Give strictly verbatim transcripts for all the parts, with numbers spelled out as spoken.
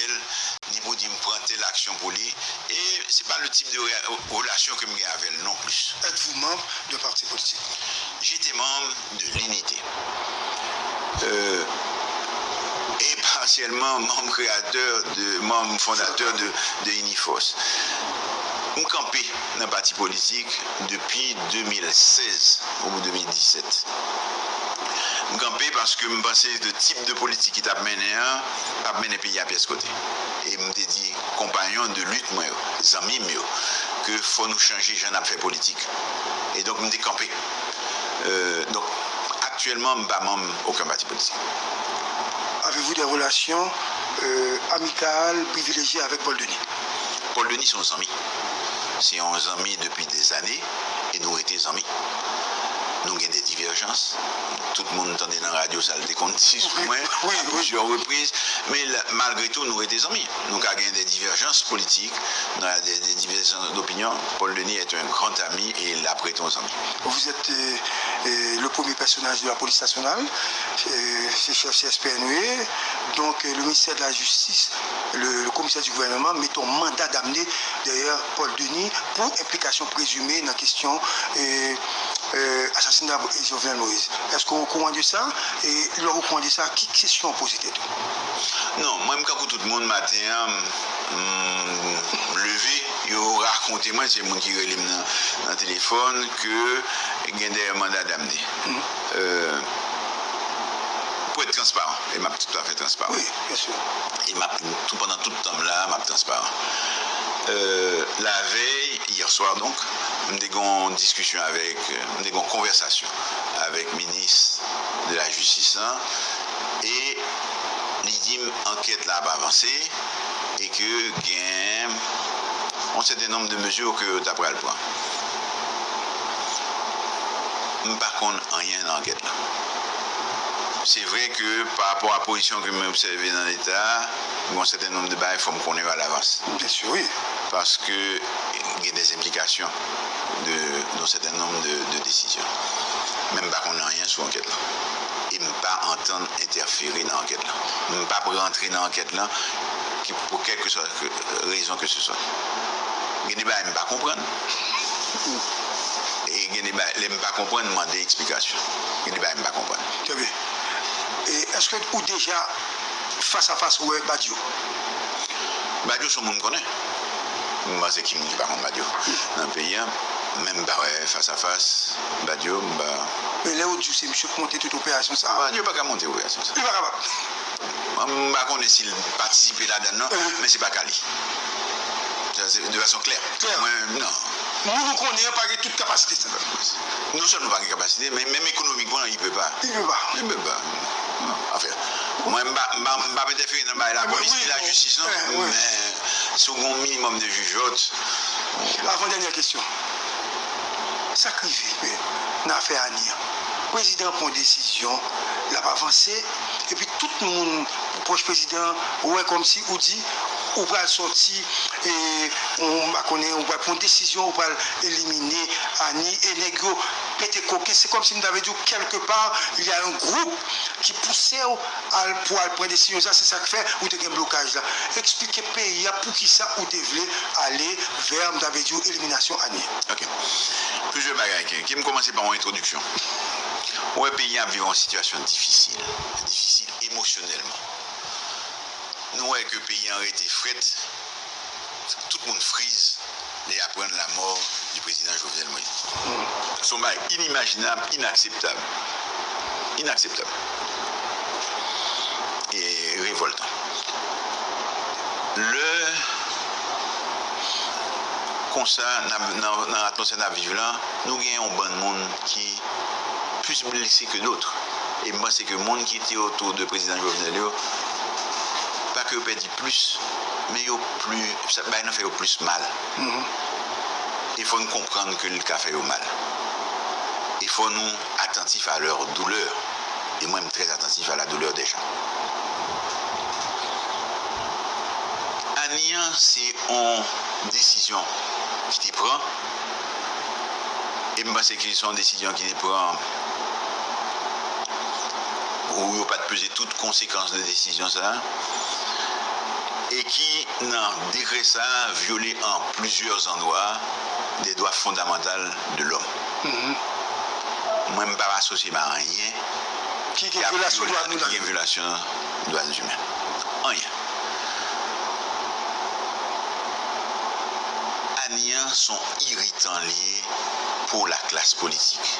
l, ni pou di m pran tèl aksyon pou li. E se pa le tip de re- relasyon ke m gen avè l non plis. Êtes-vous membre d'un parti politique? J'étais membre de l'Unité. Euh, et partiellement membre créateur de, membre fondateur de, de Unifos. M kanpe nan pati politik depi de mil sèz ou de mil disèt. M kanpe paske m panse ke tip de politik ki t ap mennen an p ap mennen peyi a pyès kote. E m te di konpayon de lit mwen yo, zanmi m yo, ke fò nou chanje jan n ap fè politik. E donk, m te kanpe. Euh, donk, aktyèlman, m pa manm okenn pati politik. Avez-vous des relations euh, amicales, privilégiées avec Paul Denis? Paul Denis se yon zanmi. Se yon zanmi depi dèzane e nou rete zanmi. Nou gen de divèjans. Tout moun tande nan radyo sa l te konn di sou mwen a plizyè repriz. Men malgre tou, nou rete zanmi. Nou ka gen de divèjans politik, nou ka gen de divèjans d'opinion. Paul Denis est un grand ami et l ap rete yon zanmi. Vous êtes euh, euh, le premier personnage de la police nationale, euh, c'est chef C S P N E, donc euh, le ministère de la Justice, le, le commissaire du gouvernement met un mandat d'amener derrière Paul Denis pour implication présumée dans la question euh, euh, assassinat Jovenel Moïse. Est-ce que vous êtes au courant de ça? Et là, au courant de ça, qui question poser tête? Non, mwen, m kankou tout moun, maten an, m, m leve, yo rakonte mwen, se moun ki rele m nan, nan telefòn, ke gen de manda damne. Euh, pou être transparent, e m ap toutafè transparan. Oui, bien sûr. E m ap, tou pandan tout tan m la, m ap transparan. Euh, lavèy, yè swa, donk, m te gen yon diskisyon avèk, m te gen yon konvèsasyon avèk minis de la jistis lan, e li di m ankèt la ap avanse e ke gen yon sèten nonb de mezi ke yo ta pral pran. M pa konn anyen nan ankèt la. Se vre ke pa rapò a pozisyon ke m obsève nan Leta a, gen yon sèten nonb de bagay fò m konnen yo alavans. Bien sûr, oui. Paske gen de enplikasyon de, de yon sèten nonb de, de desizyon. Men m pa konn anyen sou ankèt la. E m pa antann entèfere nan ankèt la. M p ap rantre nan ankèt la ki, pou kèlkeswa rezon ke se swa. Gen de bagay m pa konprann. E gen de bagay, lè m pa konprann, m mande eksplikasyon. Gen de bagay m pa konprann. Trè byen. E èske ou deja fas a fas wè Badio? Badio se yon moun m konnen. M panse ki moun ki pa konn Badio nan peyi a. Men m pa wè fas a fas Badio, m pa. Men lè yo di w se misye k monte tout operasyon sa a. Badio pa ka monte operasyon sa a. Li pa kapab. M pa konnen si l patisipe ladan l non, men se pa ka li. Sa se de fason klè. Klè. Mwen, non. Moun ou konnen an pa gen tout kapasite sa. Non sèlman pa gen kapasite, men menm ekonomikman, li pe pa. Li pe pa. Li pe pa. Non. Anfen, mwen, m pa, m pa, m p ap entèfere nan bagay la, polis ni lajistis, non. Men si w gen yon minimòm de jijòt. Avan dènyè kesyon. Sa k rive nan afè Ani an? Prezidan an pran desizyon, l ap avanse, epi tout moun pwòch prezidan an wè kòmsi ou di ou pral sòti, e, ou, m pa konnen, ou pral pran desizyon, ou pral elimine Ani, e nèg yo pete koken. Se kòmsi m ta vle di w, kèlkepa, il y a un groupe ki pouse w al, pou al pran desizyon sa, se sa k fè ou te gen blokaj la. Eksplike peyi a poukisa ou te vle ale vè, m ta vle di w, eliminasyon Ani. Ok. Plizyè bagay ke, ke m kòmanse pa yon entwodiksyon. Ou wè peyi a ap viv yon sitiyasyon difisil, difisil emosyonèlman. Nou wè ke peyi an rete frèt, tout moun friz lè y aprann lanmò di prezidan Jovenel Moïse. Se yon bagay inimajinab, inakseptab. Inakseptab. E revòltan. Lè konsa, n ap, nan, nan atmosfè n ap viv lan, nou gen yon bann moun ki plis blese ke dòt. E m panse ke moun ki te otou de prezidan Jovenel yo, pa ke yo pèdi plis, men yo pli, sa, bagay nan fè yo plis mal. E fò n konprann ke l ka fè yo mal. E fò nou atantif a lè doulè. E mwen, m trè atantif a la doulè dè jan. Ani an, se yon desizyon ki te pran. E m panse ke se yon desizyon ki te pran, ou yo pa t peze tout konsekans de desizyon sa a. ki nan dekrè sa a vyole an plizyè zandwa de dwa fondamantal de lòm. Mwen, m pa asosye m a anyen ki gen vyolasyon dwa moun, ki gen vyolasyon dwa imen. Anyen. Ani an se yon iritan li ye pou laklas politik.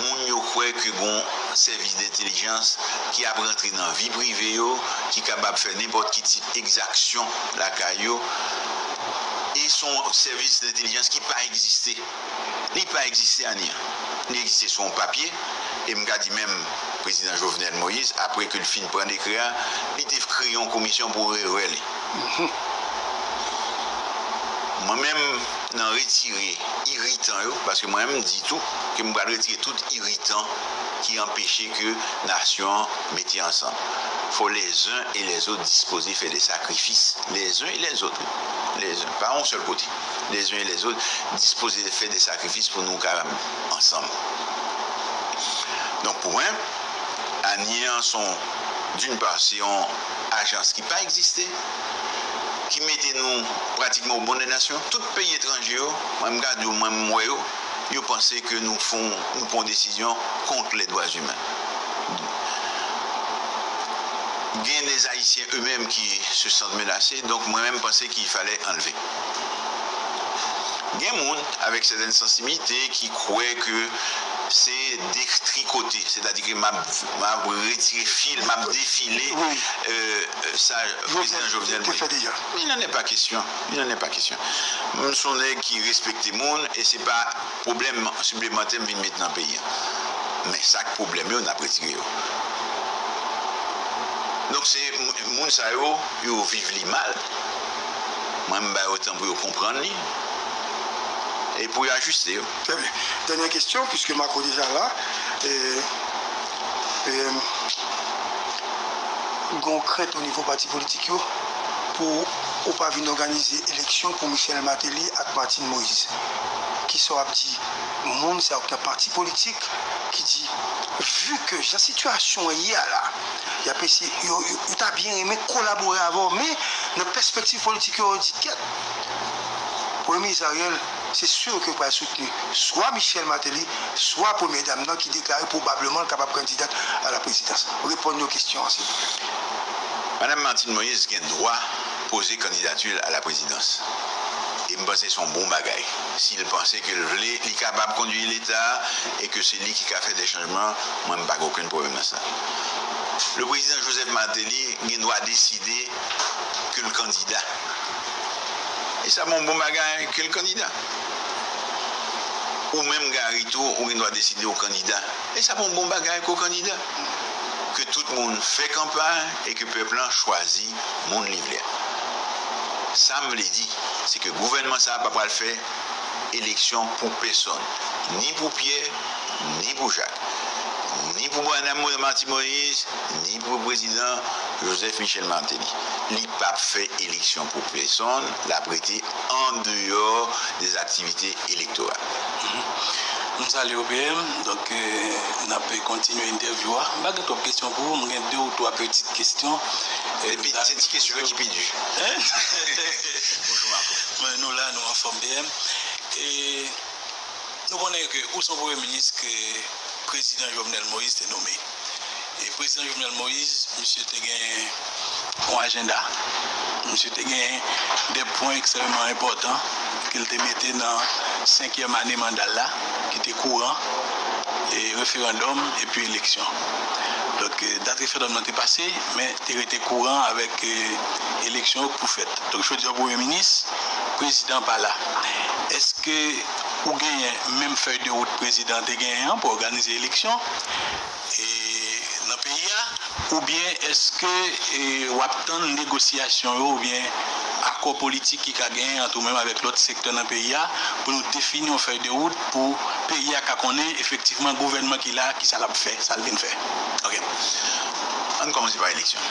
Moun yo kwè ke gon sèvis dentèlijans ki ap rantre nan vi prive yo, ki kapab fè nenpòt ki tip egzaksyon lakay yo, e se yon sèvis dentèlijans ki pa egziste. Li pa egziste, ani an. Li egziste sou yon papye, e m ka di menm prezidan Jovenel Moïse, apre ke l fin pran dekrè a, li te kreye yon komisyon pou rewè li. Mwen menm, nan retire iritan yo, paske mwen menm, m di tou ke m pral retire tout iritan ki anpeche ke nasyon an mete ansanm. Fò les uns et les autres dispoze fè de sakrifis. Les uns et les autres. Les uns. Pa yon sèl kote. Les uns et les autres dispoze fè de sakrifis pou nou ka ansanm. Donk, pou mwen, ani an se yon, d'une part, se yon ajans ki pa egziste, ki mete nou pratikman o ban de nasyon. Tout peyi etranje yo, mwen, m ka di w, mwen, m wè yo, yo panse ke nou fè, nou pran yon desizyon kont les droits humains. Gen des Haïtiens eux-mêmes qui se sentent menacés, donk mwen menm, m panse ke fale anlve. Gen moun avèk sètèn sansibilite ki kwè ke se detrikote, sètadi ke m ap, m ap retire fil, m ap defile, euh, sa prezidan Jovenel te fè deja. Il n'en est pas question. Il n'en est pas question. M se yon nèg ki respekte moun, e se pa pwoblèm siplemantè m vin met nan peyi a. Men sa k pwoblèm yo, n ap retire yo. Donk, se moun sa yo, yo viv li mal. Mwen, m ba yo tan pou yo konprann li e pou yo ajiste yo. Trè byen. Dènyè kesyon, piske Marco deja la, e, e, gen yon krent o nivo pati politik yo pou ou pa vin òganize eleksyon pou Michel Martelly ak Martine Moïse. Kisa w ap di moun sa yo ki nan pati politik ki di, vi ke jan sitiyasyon an ye a la, y ap eseye, yo, yo, yo ta byen renmen kolabore avè w, men nan pèspektiv politik yo, yo di, kèt, Premye Minis Ariel, se si ke yo pral soutni swa Michel Martelly, swa Premyè Dam nan ki deklare pwobableman l kapab kandidat a la prezidans. Reponn yo kesyon an, silvouplè. Madanm Martine Moïse gen dwa poze kandidati l a la prezidans. E m panse se yon bon bagay. Si l panse ke l vle, li kapab kondui Leta e ke se li ki ka fè de chanjman, mwen, m pa gen okenn pwoblèm nan sa. Le prezidan Joseph Martelly gen dwa deside ke l kandida. E sa pa yon bon bagay ke l kandida. Ou menm, Garry, tou, ou gen dwa deside w kandida. E sa pa yon bon bagay ke w kandida. Ke tout moun fè kanpay e ke pèp lan chwazi moun li vle a. Sa m vle di, se ke gouvènman sa a pa pral fè eleksyon pou pèsonn, ni pou Pyè, ni pou Jak, ni pou Madanm Martine Moïse, ni pou prezidan Joseph Michel Martelly. Li p ap fè eleksyon pou pèsonn, l ap rete andeyò dè aktivite elektoral. M salye w, P M. Donk, euh, n ap kontinye entèvyou a. M pa gen twòp kesyon pou ou, m gen de ou twa pitit kesyon. Epi, se ti kesyon yo ki pi di. Hein? Bonjou, Marco. Men nou la, nou anfòm, P M. E nou konnen ke ou se yon premye minis ke prezidan Jovenel Moïse te nome. E prezidan Jovenel Moïse, misye te gen yon ajanda. Misye te gen de pwen ekstrèmman enpòtan ke l te mete nan senkyèm ane manda l la, ki te kouran, e referandòm epi eleksyon. Donk, e, dat referandòm nan te pase, men te rete kouran avèk, e, eleksyon yo k pou fèt. Donk, jodi a, premye minis, prezidan pa la. Èske ou genyen menm fèy de wout prezidan te genyen an pou òganize eleksyon, e, nan peyi a? Oubyen èske, e, w ap tann negosyasyon yo oubyen akò politik ki ka genyen ant ou menm avèk lòt sektè nan peyi a pou nou defini yon fèy de wout pou peyi a ka konnen efektivman gouvènman ki la, kisa l ap fè, sa l vin fè? Ok. Ann kòmanse pa eleksyon.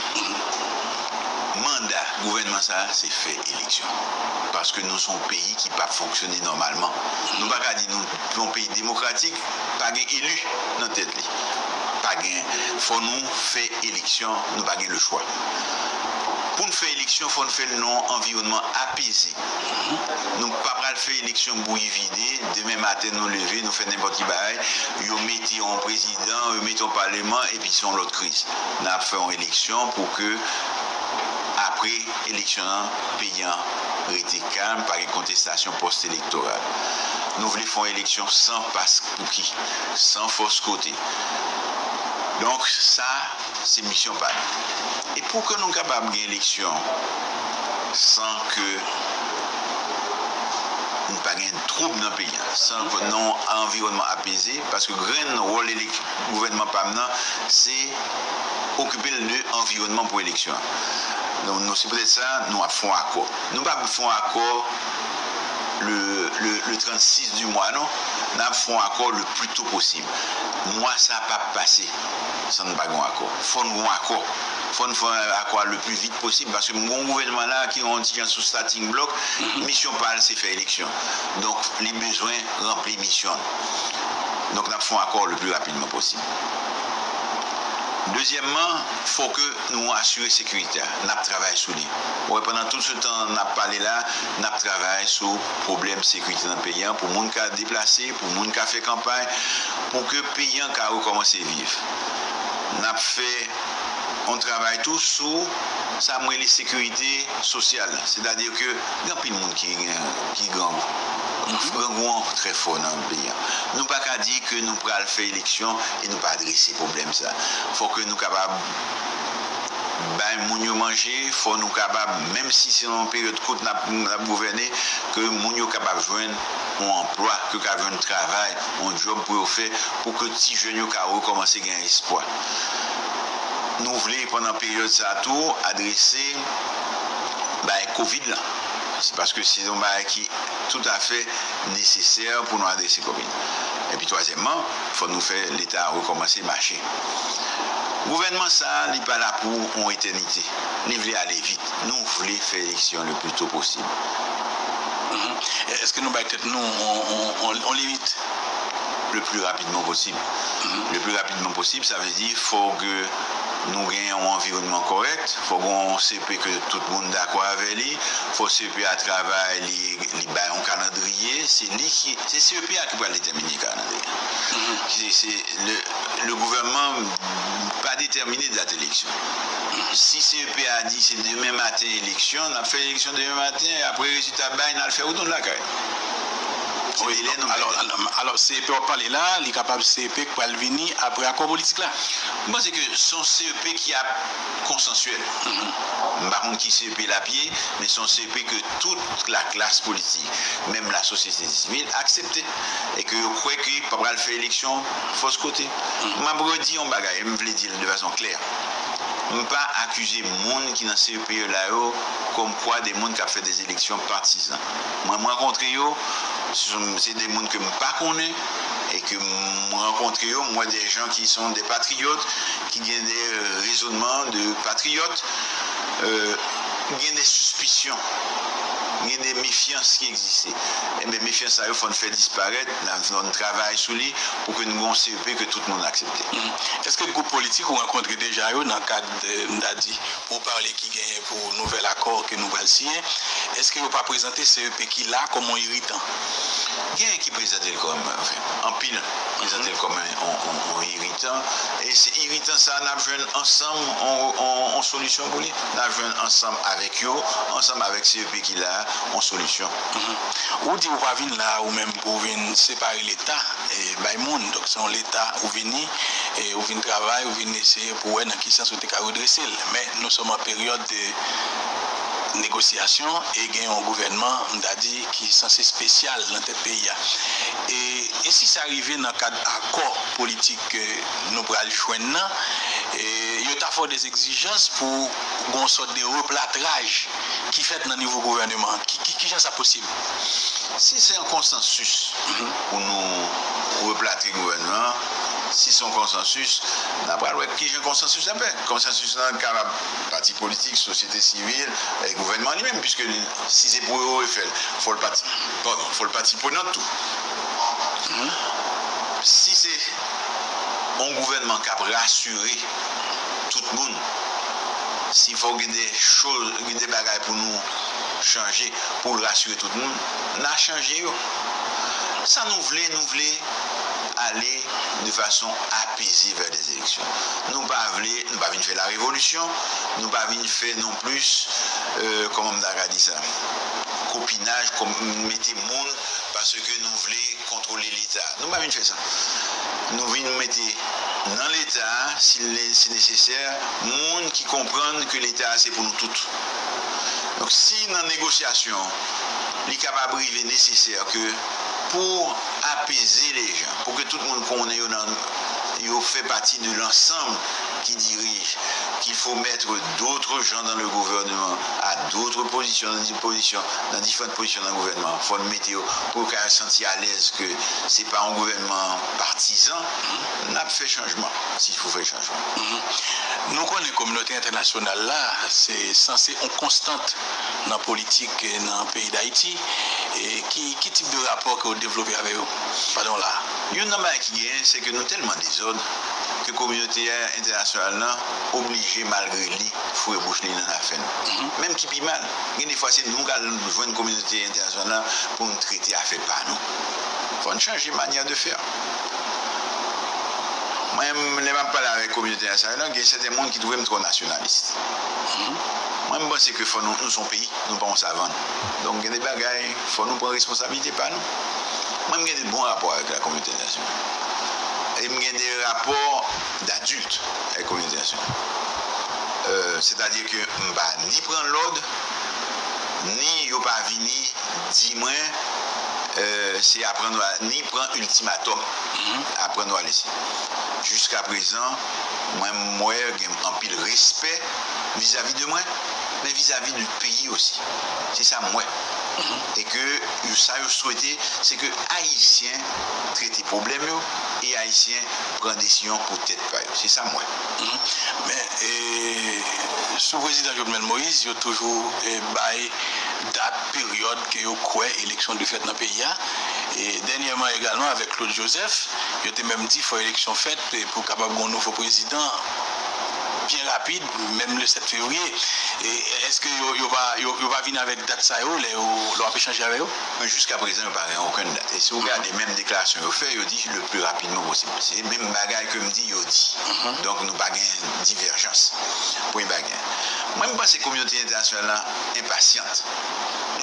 Manda gouvènman sa a, se fè eleksyon. Paske nou se yon peyi ki p ap fonksyone nòmalman. Nou pa ka di nou se yon peyi demokratik, pa gen eli nan tèt li. Pa gen, fò nou fè eleksyon, nou pa gen lechwa. Pou n fè eleksyon, fò n fè l nan yon anviwònman apeze. Nou pa pral fè eleksyon bouyi vide, demen maten nou leve, nou fè nenpòt ki bagay, yo mete yon prezidan, yo mete yon palman, epi se yon lòt kriz. N ap fè yon eleksyon pou ke apre eleksyon an, peyi an rete kalm, pa gen kontestasyon pòs-elektoral. Nou vle fè yon eleksyon san paspouki, san fòs kote. Donk, sa, se misyon pa nou. E pou ke nou kapab gen eleksyon san ke n pa gen twoub nan peyi a, san ke nan yon anviwònman apeze, paske grenn wòl elek-, gouvènman pa m nan, se okipe l de anviwònman pou eleksyon an. Donk, nou, se poutèt sa, nou ap fè yon akò. Nou p ap fè yon akò le, le, le trannsis di mwa, non. N ap fè yon akò le pli to posib. Mwa sa p ap pase san n pa gen yon akò. Fò n gen yon akò. Fò n fè akò a le pli vit posib, paske m gen yon gouvènman la ki yon ti jan sou starting block, misyon pa l se fè eleksyon. Donk, li bezwen ranpli misyon l. Donk, n ap fè yon akò le pli rapidman posib. Dezyèmman, fò ke nou asire sekirite a. N ap travay sou li. Ou wè, pandan tout se tan n ap pale la, n ap travay sou pwoblèm sekirite nan peyi a, pou moun ka deplase, pou moun ka fè kanpay, pou ke peyi a ka rekòmanse viv. N ap fè yon travay tou sou sa m rele sekirite sosyal la. Sètadi ke gen anpil moun ki gen, ki grangou. Grangou an trè fò nan peyi a. Nou pa ka di ke nou pral fè eleksyon e nou pa adrese pwoblèm sa. Fò ke nou kapab bay moun yo manje, fò nou kapab, menm si se yon peryòd kout n ap, n ap gouvène, ke moun yo kapab jwenn yon anplwa, ke yo ka jwenn travay, yon djòb pou yo fè, pou ke ti jèn yo ka rekòmanse gen espwa. Nou vle, pandan peryòd sa a tou, adrese bagay kovid la. Se paske se yon bagay ki toutafè nesesè pou nou adrese kovid. Epi twazyèmman, fò nou fè Leta rekòmanse mache. Gouvènman sa a, li pa la pou yon etènite. Li vle ale vit. Nou vle fè eleksyon le pli to posib. Mhm. Èske nou bay tèt nou on, on, on, on limit? Le pli rapidman posib. Le pli rapidman posib, sa vle di fò ke nou gen yon anviwònman kòrèk, fò gen yon C E P ke tout moun dakò avè li, fò C E P a travay, li, li bay yon kalandriye, se li ki, se C E P a ki pral detèmine kalandriye. Se, se le, le gouvènman pa detèmine dat eleksyon. Si C E P a di se demen maten eleksyon, n ap fè eleksyon demen maten, e apre rezilta bay, n al fè wout nou lakay. Se wi, dele nou alò, mete. Alò, C E P w ap pale la, li kapab C E P k pral vini apre akò politik la. M panse ke se yon C E P ki ap konsansyèl. M pa konn ki C E P l ap ye, men se yon C E P ke tout la klas politik, menm la sosyete sivil, aksepte. E ke yo kwè ke pa pral fè eleksyon fòs kote. M ap redi yon bagay, e m vle di l de fason klè. M pa akize moun ki nan C E P la yo kòmkwa de moun k ap fè de eleksyon patizan. Mwen, m rankontre yo, se, se de moun ke m pa konnen, e ke m rankontre yo, m wè de jan ki son de patriyòt, ki gen de rezonman de patriyòt, euh, gen de sispisyon, gen de mefyans ki egziste. Enben, mefyans sa yo, fò n fè disparèt, n a, fò n travay sou li pou ke nou gen yon C E P ke tout moun aksepte. Mhm. Èske gwoup politik ou rankontre deja yo nan kad, euh, m ta di, pourparlers ki genyen pou nouvèl akò ke nou pral siyen, èske yo pa prezante C E P ki la kòm yon iritan? Genyen ki prezante l kòm, anfen, anpil prezante l kòm yon, yon, yon, yon iritan. E se iritan sa a, n ap jwenn ansanm yon, yon, yon solisyon pou li. N ap jwenn ansanm avèk yo, ansanm avèk C E P ki la a, yon solisyon. Mhm. Ou di ou pa vin la a ou menm pou w vin separe Leta e bay moun. Donk, se yon Leta ou vini, e ou vin travay, ou vin eseye pou wè nan ki sans ou te ka redrese l. Men, nou sòm an peryòd de negosyasyon e gen yon gouvènman, m ta di, ki sanse espesyal nan tèt peyi a. E, e si sa rive nan kad akò politik ke nou pral jwenn nan, e, yo ta fè w de egzijans pou gon sòt de replatraj ki fèt nan nivo gouvèneman an. Ki, ki, kijan sa posib? Si se yon konsansis pou nou replatre gouvènman an, si se yon konsansis, n a pral wè kijan konsansis la fèt. Konsansis lan kapab pati politik, sosyete sivil, e gouvènman li menm, piske li, si se pou yo refè l, fò l pati, padon, fò l pati prenant tou. Si se yon gouvènman k ap rasire tout moun, Si fò gen de choz, gen de bagay pou nou chanje, pou l rasire tout moun, n a chanje yo. Sa nou vle, nou vle ale de fason apeze vè dè eleksyon. Nou pa vle, nou pa vin fè la revolisyon, nou pa vin fè non plis, euh, kòman m ta ka di sa, kopinaj, kòm mete moun paske nou vle kontwole Leta. Nou pa vin fè sa. Nou vin mete nan Leta a, si, si nesesè, moun ki konprann ke Leta a se pou nou tout. Donk, si nan negosyasyon, li kapab rive nesesè ke pou apeze lejan, pou ke tout moun konnen yo nan, yo fè pati de l'ensemble qui dirige, qu'il faut mettre d'autres gens dans le gouvernement, à d'autres positions, dans des positions, dans différentes positions dans le gouvernement, fò n mete yo pou yo ka santi alèz ke se pa yon gouvènman patizan, n ap fè chanjman, si fò fè chanjman. Nou konnen kominote entènasyonal la se sanse yon konstant nan politik nan peyi Dayiti. E ki, ki tip de rapò ke w devlope avè yo pandan w la a? Youn nan bagay ki genyen, se ke nou tèlman dezòd ke kominote entènasyonal lan oblije, malgre li, foure bouch li nan afè nou. Menm ki pi mal, gen de fwa se nou k al jwenn kominote entènasyonal lan pou n trete afè pa nou. Fò n chanje manyè de fè. Mwen, lè m ap pale avèk kominote entènasyonal lan, gen sèten moun ki twouve m twò nasyonalis. Mwen, m panse ke fò nou, nou se yon peyi, nou pa yon savann. Donk, gen de bagay, fò nou pran responsablite pa nou. Mwen, m gen de bon rapò avèk la kominote entènasyonal. E m gen de rapò dadilt avèk kominote entènasyonal. Euh, sètadi ke m pa ni pran lòd, ni yo pa vini di mwen, euh, se aprann ou a, ni pran iltimatòm, aprann ou a lese. Jiska prezan, mwen, m wè gen anpil respè vizavi de mwen, men vizavi de peyi osi. Se sa m wè. E ke yo, sa yo swete, se ke Ayisyen trete pwoblèm yo e Ayisyen pran desizyon pou tèt pa yo. Se sa m wè. Men, e, sou prezidan Jovenel Moïse, yo toujou, e, bay dat, peryòd ke yo kwè eleksyon dwe fèt nan peyi a. E dènyèman egalman, avèk Claude Joseph, yo te menm di fò eleksyon fèt, e, pou kapab gen yon nouvo prezidan byen rapid, menm le sèt fevriye. E èske yo, yo pa, yo, yo pa vin avèk dat sa yo lè yo, lè w ap echanje avè yo? Men jiska prezan, yo pa gen okenn dat. E si w gade menm deklarasyon yo fè, yo di le plus rapidement possible. Se menm bagay ke m di, yo di. Donk, nou pa gen divèjans. Premye bagay. Mwen, m panse kominote entènasyonal la enpasyant.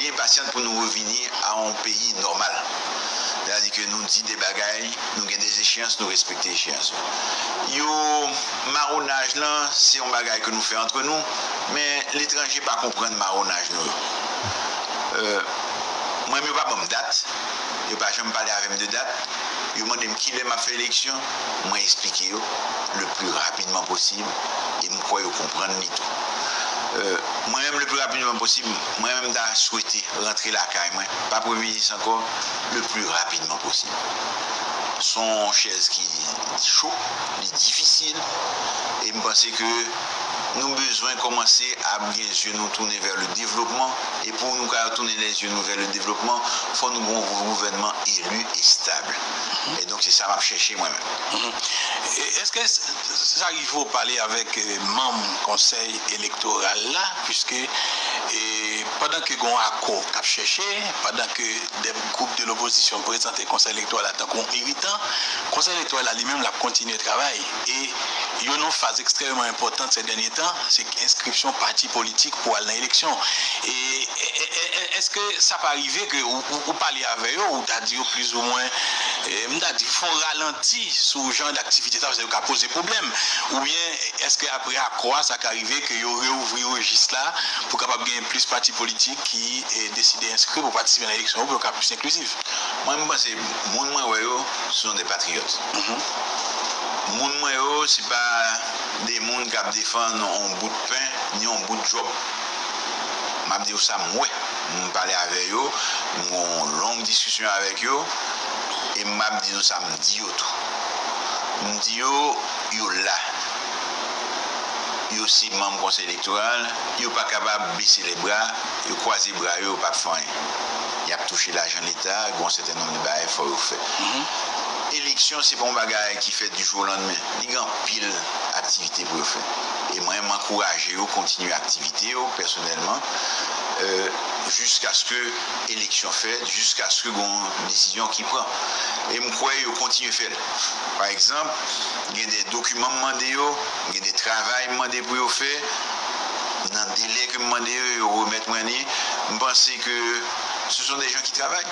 Li enpasyant pou nou revini a yon peyi nòmal. Sètadi ke nou di de bagay, nou gen de echeyans, nou respekte echeyans yo. Yo, mawonaj lan, se yon bagay ke nou fè antre nou, men letranje pa konprann mawonaj nou yo. Euh, mwen, yo pa ban m dat, yo pa janm pale avè m de dat. Yo mande m kilè m ap fè eleksyon, mwen eksplike yo le plus rapidement possible, e m kwè yo konprann li tou. Euh, mwen menm, le plus rapidement possible, mwen menm, m ta swete rantre lakay mwen, pa premye minis ankò, le plus rapidement possible. Se yon chèz ki cho, li difisil, e m panse ke nou bezwen kòmanse ap gen zye nou tounen vè le devlopman, e pou nou ka tounen lè zye nou vè le devlopman, fò nou gen yon gouvènman eli e stab. E donk, se sa m ap chèche mwen menm. E èske s- sa rive w pale avèk, e, manm konsèy elektoral la, piske, e, pandan ke gen yon akò k ap chèche, pandan ke de gwoup de lopozisyon prezante konsèy elektoral la tankou yon iritan, konsèy elektoral la li menm l ap kontinye travay. E yo nan yon faz ekstrèmeman enpòtan sè dènye tan, se enskripsyon pati politik pou al nan eleksyon. E, e, e, e, èske sa pa rive ke ou, ou, ou pale avè yo, ou ta di yo plizoumwen, e, m ta di, fè yon ralanti sou jan daktivite sa, paske yo ka poze pwoblèm? Oubyen, èske apre akò a, sa ka rive ke yo reouvri rejis la pou kapab genyen plis pati politik ki, e, deside enskri pou patisipe nan eleksyon yo, pou yo ka plis enklizif? Mwen, m panse moun mwen wè yo, se yon de patriyòt. Moun mwen yo, se pa de moun k ap defann yon bout pen, ni yon bout djòb. M ap di w sa m wè. M pale avè yo, m gen yon long diskisyon avèk yo, e m ap di nou sa m di yo tou. M di yo, yo la. Yo se manm konsèy elektoral, yo pa kapab bese lè bra, yo kwaze bra yo, yo p ap fè anyen. Y ap touche lajan leta, gen yon sèten nonb de bagay fò yo fè. Eleksyon, se pa yon bagay ki fèt du jour au lendemain. Li gen anpil aktivite pou yo fè. E mwen, m ankouraje yo kontinye aktivite yo pèsonèlman, euh, jiskaske eleksyon fèt, jiskaske gon desizyon ki pran. E m kwè yo kontinye fè l. Pa egzanp, gen de dokiman m mande yo, gen de travay m mande pou yo fè, nan delè ke m mande yo, yo remèt mwen li. M panse ke ce sont des gens qui travaillent.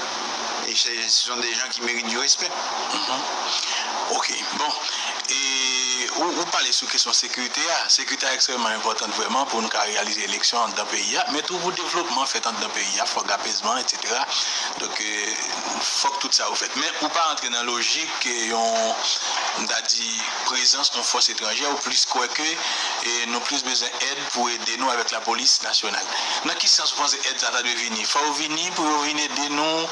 Et ce sont des gens qui méritent du respect. Ok, bon. E ou, ou pale sou kesyon sekirite a. Sekirite a ekstrèmman enpòtan vrèman pou nou ka reyalize eleksyon anndan peyi a, men tou pou devlopman fèt anndan peyi a, fòk apezman, etsetera. Donk, euh, fòk tout sa yo fèt. Men ou pa antre nan lojik ke yon, m ta di, prezans yon fòs etranjè, ou plis kwè ke, e, nou plis bezwen èd pou ede nou avèk lapolis nasyonal. Nan ki sans ou panse èd sa ta dwe vini? Fò yo vini pou yo vin ede nou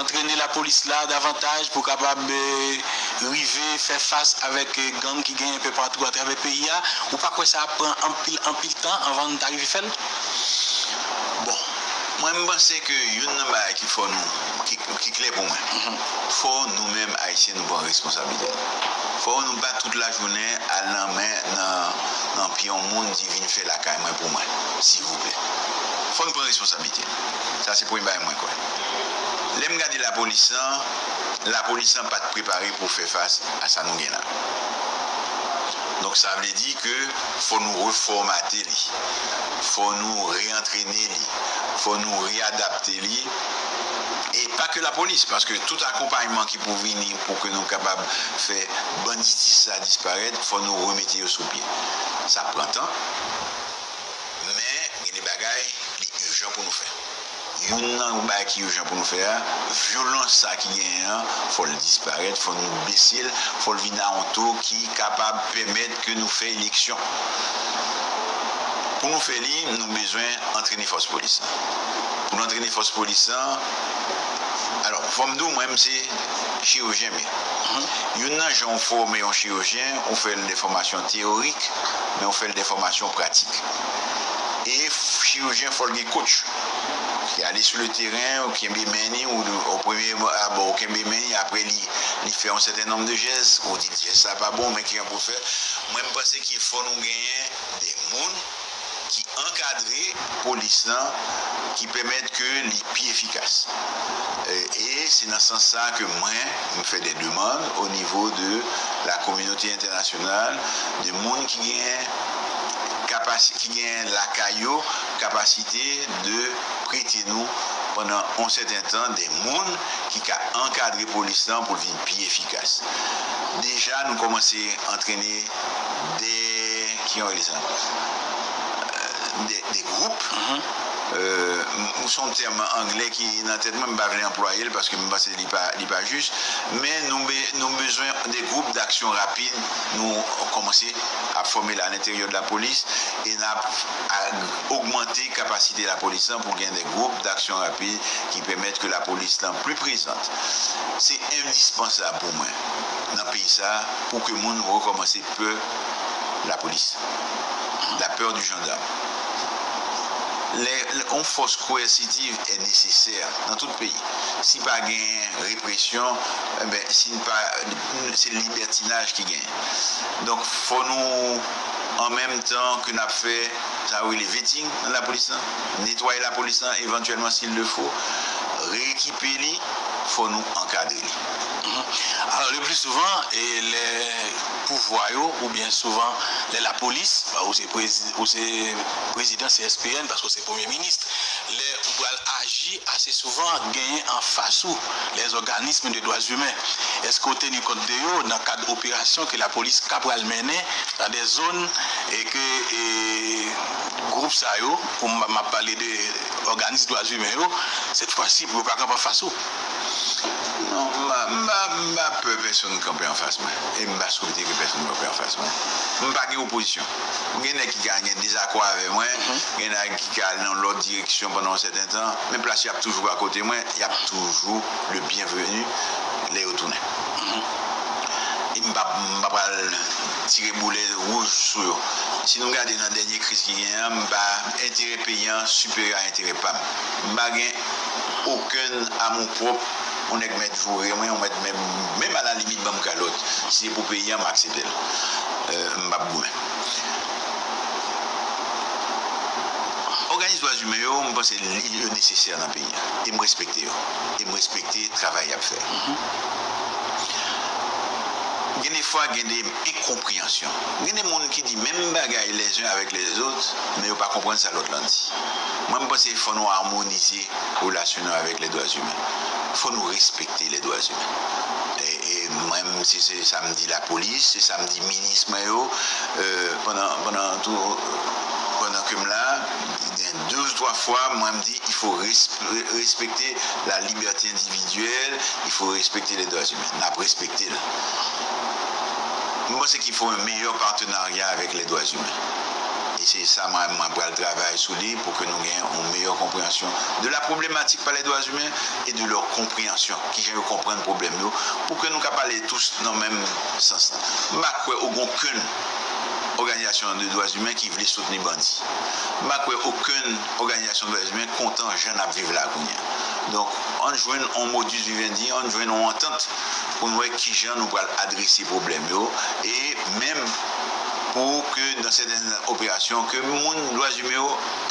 antrene lapolis la davantaj pou kapab, eh, rive fè fas avèk, eh, gang ki genyen enpe patou atravè peyi a? Ou pa kwè sa ap pran anpil, anpil tan anvan nou ta rive fè l? Bon, mwen m panse ke youn nan bagay ki fò nou, ki, ki klè pou mwen, fò nou menm Ayisyen nou pran responsablite nou. Fò nou pa tout lajounen al nan men, nan, nan pye yon moun di vin fè lakay mwen pou mwen, silvouplè. Fò nou pran responsablite nou. Sa se premye bagay mwen kwè. Lè m gade lapolis lan, lapolis lan pa t prepare pou fè fas a sa nou gen la. Donk sa vle di ke fò nou refòmate li, fò nou reantrene li, fò nou readapte li. E pa ke lapolis, paske tout akonpayman ki pou vini pou ke nou kapab fè banditis sa disparèt, fò nou remete yo sou pye. Sa pran tan, men gen de bagay li ijan pou nou fè. Youn nan bagay ki ijan pou nou fè a, vyolans sa ki genyen an, fò l disparèt, fò nou bese l, fò l vin a yon to ki kapab pèmèt ke nou fè eleksyon. Pou nou fè li, nou bezwen antrene fòs polis lan. Pou nou antrene fòs polis lan, alò, fò m di w, mwen, m se chirurjyen m ye. Youn nan jan w fòme yon chirurjyen, ou fè l de fòmasyon teyorik, men ou fè l de fòmasyon pratik. E chirurjyen, fò l gen coach. Ki ale sou le teren, ou kenbe men li, ou, o premye abò, ou kenbe men li, apre li, li fè yon sèten nonb de jès, ou di l jès sa pa bon, men ki jan pou l fè. Mwen, m panse ki fò nou genyen de moun ki ankadre polis lan, ki pèmèt ke li pi efikas. E, e se nan sans sa ke mwen, m fè de demann o nivo de la kominote entènasyonal, de moun ki gen kapasi-, ki gen lakay yo, kapasite de prete nou pandan yon sèten tan de moun ki ka ankadre polis lan pou l vin pi efikas. Deja, nou kòmanse antrene de, ki jan w rele sa? Euh, de, de gwoup. Euh, m-, m-, se yon tèm anglè ki nan tèt mwen, m pa vle anplwaye l paske m panse li pa, li pa jis. Men nou, be-, nou bezwen de gwoup d'action rapide. Nou kòmanse ap fòme l alenteryè de lapolis e n ap a-, ogmante kapasite lapolis lan pou gen de gwoup d'action rapide ki pèmèt ke lapolis lan pli prezan. Se endispansab pou mwen nan peyi sa pou ke moun rekòmanse pè lapolis. La peur du gendarme. Lè, lè, yon fòs koèsitiv è nesesè nan tout peyi. Si pa gen represyon, enben, si n pa, se libètinaj ki genyen. Donk, fò nou, an menm tan ke n ap fè sa yo rele vetting nan lapolis lan, netwaye lapolis lan, evantyèlman, si l de fo, reekipe li, fò nou ankadre li. Alò, le pli souvan, e lè pouvwa yo, oubyen souvan lè lapolis, ou se prezi-, ou se prezidan C S P N, paske ou se premye minis, lè ou pral aji, ase souvan genyen anfas ou lèzòganism de dwa imen. Èske ou teni kont de yo nan kad operasyon ke lapolis ka pral mennen nan de zòn e ke, e, gwoup sa yo, pou m, m ap pale de òganis dwa imen yo, sèt fwa si pou yo pa kanpe anfas ou? Non, m pa, m pa, m pa pè pèsonn kanpe anfas mwen. E m pa swete ke pèsonn kanpe anfas mwen. M pa gen opozisyon. Gen nèg ki ka gen dezakò avè mwen, gen nèg ki ka al nan lòt direksyon pandan yon sèten tan, men plas yo ap toujou akote mwen, y ap toujou le bienvenu lè yo tounen. E m pa, m pa pral tire boulè wouj sou yo. Si nou gade nan dènye kriz ki genyen an, m pa, enterè peyi an siperyè a enterè pa m. M pa gen okenn amour propre, yon nèg mèt joure mwen, yon mèt menm, menm a la limit ban m kalòt. Si se pou peyi an, m aksepte l. Euh, m p ap goumen. imen yo, m panse li, yo nesesè nan peyi a. E m respekte yo. E m respekte travay y ap fè. Gen de fwa, gen de enkonpreyansyon. Gen de moun ki di menm bagay les uns avec les autres, men yo pa konprann sa lòt lan di. Mwen, m panse fò nou amonize relasyon nou avèk lè dwa imen. Fò nou respekte lè dwa imen. E, e mwen, se, se sa m di lapolis, se sa m di minis mwen yo, euh, pandan, pandan tou, pandan ke m la, gen de ou twa fwa, mwen, m di, il faut res-, respecter la liberté individuelle, il faut respecter les droits humains. N ap respekte l. M panse qu'il faut un meilleur partenariat avec les droits humains. E se sa mwen, mwen pral travay sou li pou ke nou gen yon meyè konpreyansyon de la problématique par les droits humains et de leur compréhension, kijan yo konprann pwoblèm yo, pou ke nou ka pale tous nan menm sans lan. M pa kwè okenn òganizasyon de dwa imen ki vle soutni bandi. M pa kwè okenn òganizasyon de dwa imen kontan jan n ap viv la kounye a. Donk, ann jwenn yon modus vivendi, ann jwenn yon antant pou n wè kijan nou pral adrese pwoblèm yo, e menm pou ke nan sètèn operasyon, ke moun dwa imen yo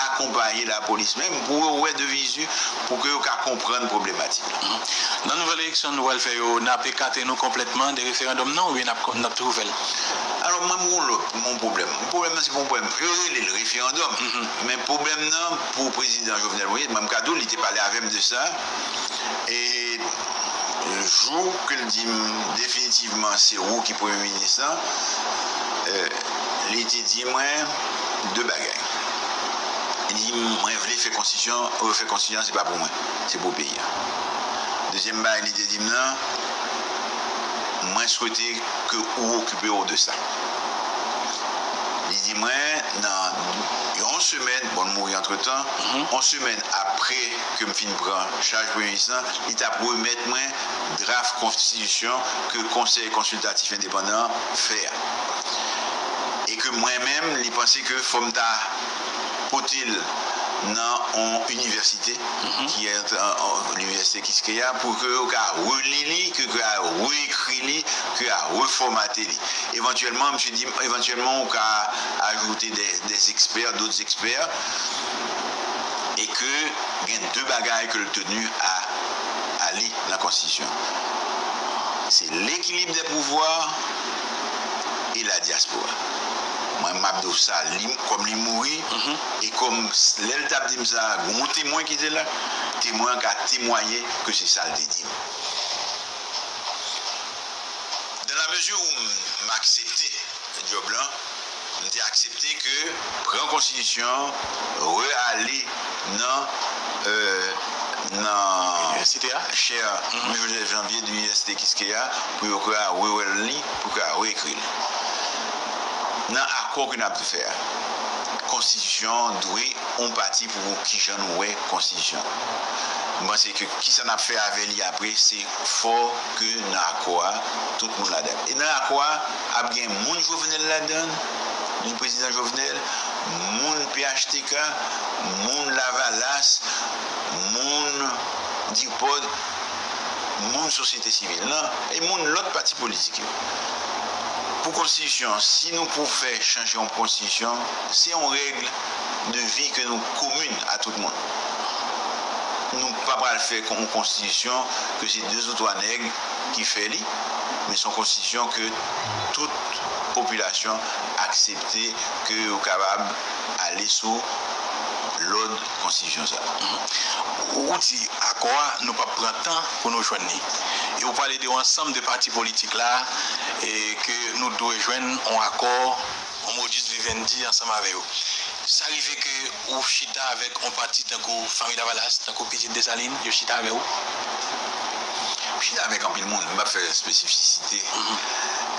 akonpaye lapolis menm pou yo wè de vizu, pou ke yo ka konprann pwoblematik la. Nan nouvèl eleksyon nou pral fè yo, n ap ekate nou konplètman de referandòm nan oubyen n ap, n ap toujou fè l? Alò, mwen, m gon lòt, m gon pwoblèm. Pwoblèm nan, se pa yon pwoblèm. Yo rele l referandòm. Men pwoblèm nan, pou prezidan Jovenel Moïse, mwen, m ka di w, li te pale avè m de sa. E jou ke l di m, definitivman, se ou ki premye minis lan, euh, li te di mwen de bagay. Li di m, mwen vle fè konstitisyon, refè konstitisyon, se pa pou mwen, se pou peyi a. Dezyèm bagay li te di m nan, mwen swete ke ou okipe w de sa. Li di mwen, nan yon semèn, bon, l mouri antretan, yon semèn apre ke m fin pran chaj premye minis lan, li t ap remèt mwen draf konstitisyon ke Konsèy Konsiltatif Endepandan an fè a. E ke mwen menm, li panse ke fò m ta pote l nan yon inivèsite, ki è, euh, euh, linivèsite Kiskeya, pou ke yo ka reli li, ke yo ka reekri li, ke yo ka refòmate li. Evantyèlman, misye di, evantyèlman, ou ka ajoute des, des experts, d'autres experts, e ke gen de bagay ke l tenu à, à li nan konstitisyon. Se l'équilibre des pouvoirs et la diaspora. Mwen, m ap di w sa, li, kòm li mouri, e kòm s-, lè l t ap di m sa, gon temwen ki te la, temwen an ka temwaye ke se sa l te di m. Dans la mesure où m, m aksepte djòb lan, m te aksepte ke pran konstitisyon an, re-ale nan, euh, nan chè Joseph Janvier de linivèsite Kiskeya pou yo ka rewè li, pou yo ka reekri li. Nan akò ke n ap fè a, konstitisyon an dwe yon pati pou kijan nou wè konstitisyon an. M panse ke kisa n ap fè avè li apre, se fò ke nan akò a, tout moun ladan. E nan akò a, ap gen moun Jovenel ladan, moun prezidan Jovenel, moun P H T K, moun Lavalas, moun DIRPOD, moun sosyete sivil lan, e moun lòt pati politik yo. Pou konstitisyon an, si nou pou fè chanje yon konstitisyon, se yon règ de vi ke nou komin a tout moun. Nou pa pral fè yon konstitisyon ke se de ou twa nèg ki fè li, men se yon konstitisyon ke tout popilasyon aksepte ke yo kapab ale sou lòd konstitisyon sa. Ou di akò a, nou p ap pran tan pou nou jwenn li. E ou pale de yon ansanm de pati politik la, e ke nou dwe jwenn yon akò, yon modus vivendi ansanm avè yo. Sa rive ke ou chita avèk yon pati tankou Fanmi Lavalas, tankou Pitit Desalin, yo chita avè ou? M chita avèk anpil moun, m p ap fè espesifisite.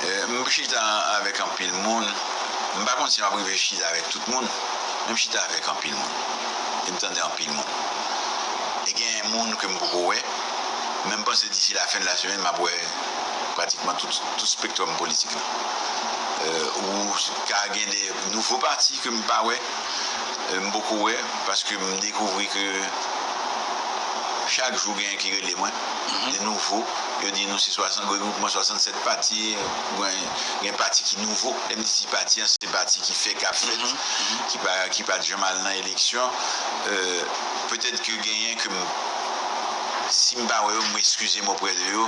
Eh, m chita avèk anpil moun. M pa konn si m ap rive chita avèk tout moun, men m chita avèk anpil moun. E m tande anpil moun. E gen moun ke m poko wè, men m panse disi lafen de la semèn, m ap wè pratikman tout, tout spektwòm politik la. Eh, ou ka gen de nouvo pati ke m pa wè, eh, m poko wè, paske m dekouvri ke Chak jou, genyen ki rele mwen, de nouvo. Yo di nou se swasan, regroupman swasannsèt pati, gen, gen pati ki nouvo. Lè m di ti pati an, se pati ki fèk ap fèt, ki pa, ki pa t janm al nan eleksyon. Euh, petèt ke genyen ke m, si m pa wè yo, m eskize m oprè de yo.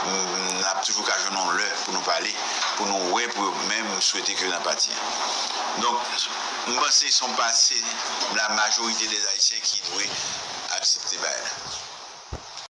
M, n ap toujou ka jwenn yon lè pou nou pale, pou nou wè, pou yo, men m swete ke yo nan pati an. Donk, m panse se yon pase la majorite dè Ayisyen ki dwe aksepte bagay la.